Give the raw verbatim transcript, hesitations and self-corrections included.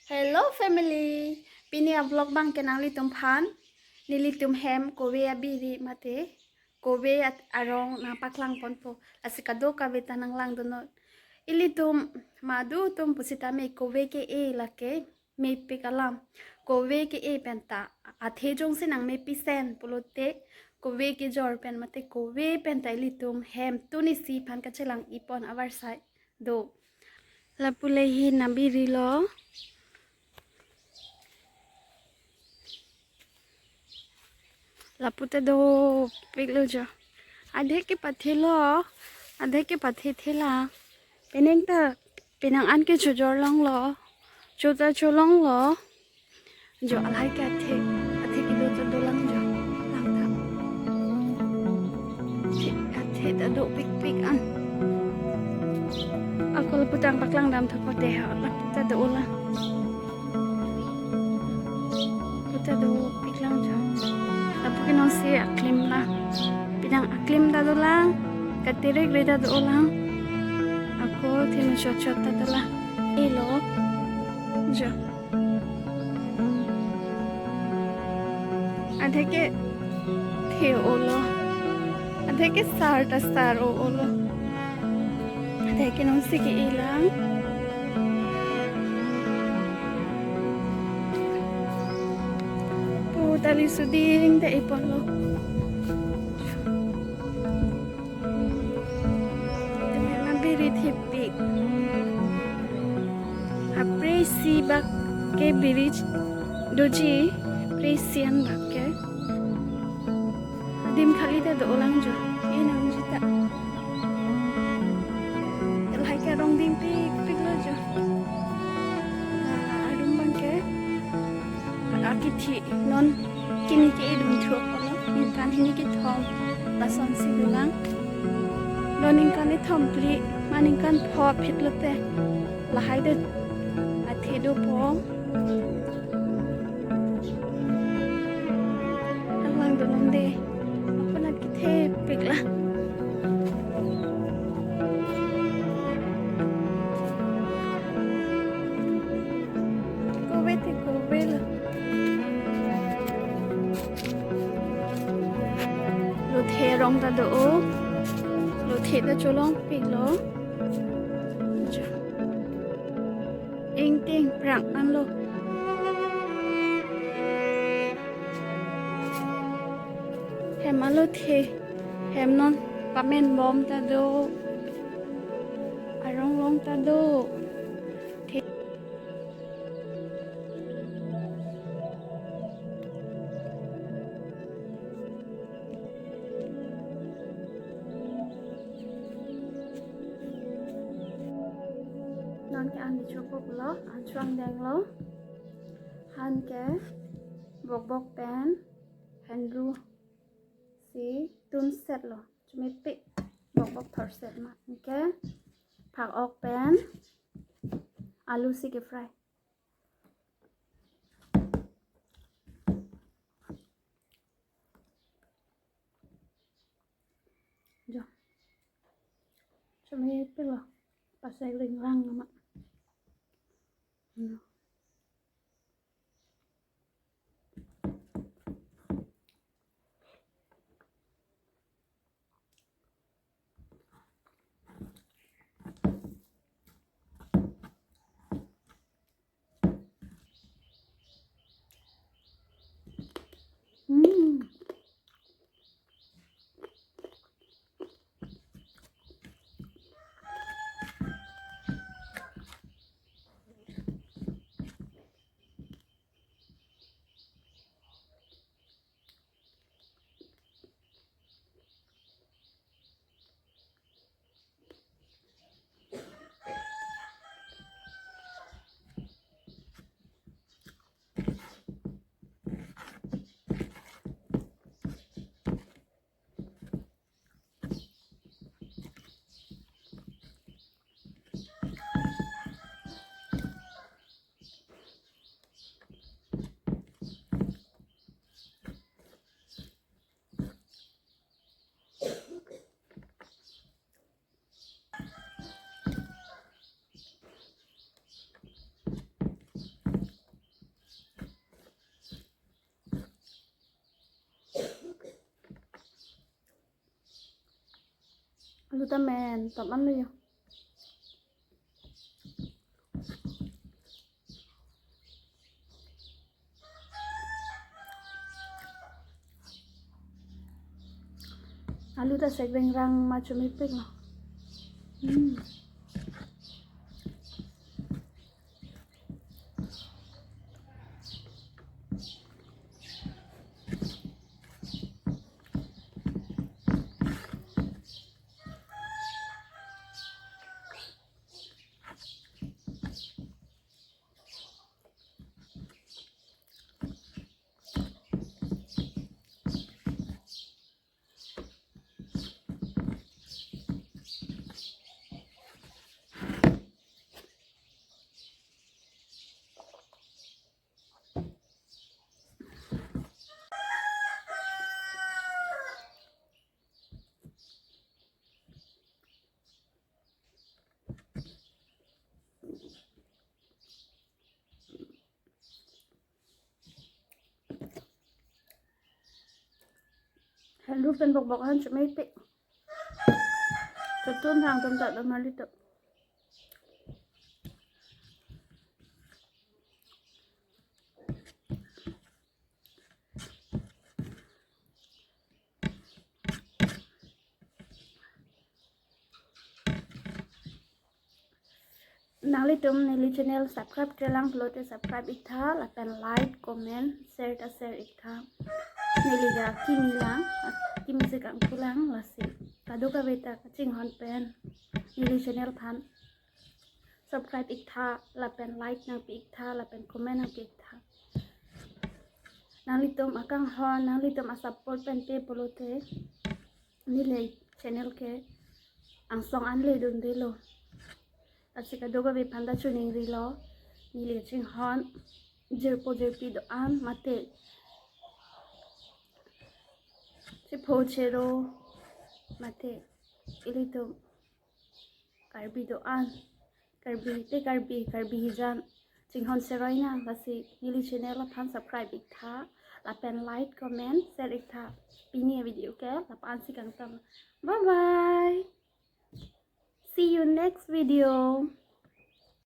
Hello family, pini a-vlog abang ke nanglitumphan nelitum hem kove abiri mate kove at-, arong nangpaklang ponpo. Lasi kadokave ta nanglangdunnon. Ilitum madu atum pusitame kove ke-e lake mepik alam. Kove ke-e penta athe jongsi nangmepisen pulote kove kejor pen mate kove penta ilitum hem tun isi aphan kachelang-i pon avarsai do. Lapu le hin abiri lo. Lapu ta dopiklo jo. Adhe ke pathelo, adhe ke pathethela. Penang ta, penang an ke chojor longlo, cho ta cholonglo. Jo alai ke athe, athe kedo ta dolang jo. Lang ta. Athe, athe ta dopikpik an. Ako lapu ta nangpaklang dam tha pote ha, lapu ta dolang. Lapu ta dopiklang jo. Lapu ke nonsi aklim la. Penang aklim ta dolang. Katerek re ta dolang. Ako thinu chot chot ta dolang. Elo. Jo. Adhe ke the-olo. Adhe ke sar ta sar-o-olo. Adhe ke nonsi ke-elang. Pu ta li suding ta e ponlo. Tame ma biri thepik. Apre isi bak ke biri doji, apre isi an bak ke. Adim khali ta dolang jo. E nangji ta. Lahai ke arong dingpikpiklo jo. Ah, arum abang ke. Akithi non kini ke-edun thok olo, ningkan hini kethom lasonsi dolang. Non ningkan kethom phli ma ningkan pho phit lote lahai de athe dopo. Alang donon de. Ako nat kethepik la. Kove te kove lo. Lothe arong ta do-o. Lothe ta cholongpiklo. Ingting prang anlo. Hem alothe. Hem non pamen bom ta do. Arong long ta do. The- Non ke an chokoklo, an chwang denglo. Han ke bokbok pen henru si tunsetlo. Chomepik bokbok thorset ma. Anke phak-ok pen alu si ke-fry. Jo. Chomepiklo. Pasai ling lang ma. Hmm. Hmm. Alu ta men, tom an lo yo. Alu ta sek rengrang ma chomepik lo. Hmm. Alu pen bokbok an chomepik. Chotun thang tum ta do mali to. Nanglitum neli channel subscribe-re lang pulote subscribe iktha, lapen like, comment, share ta share iktha. Neli ga kimi lang, kimi si kangku lang, lasi kadokave ta kachinghon pen neli channel aphan subscribe iktha, lapen like nangpi iktha, lapen comment nangpi iktha. Nanglitum akanghon, nanglitum asupport pen te pulote neli channel ke angsong an le dundelo. Lasi kadokave aphan ta choningrilo, neli chinghon jirpo jirpi do-an mate chepho chero mate ilitum Karbi do-an, Karbi te Karbi, Karbi hijan chinghon seroi nang, lasi neli channel aphan subscribe iktha, lapen like, comment, share iktha. Pini video ke lapu-an si kangtam. Bye bye. See you next video.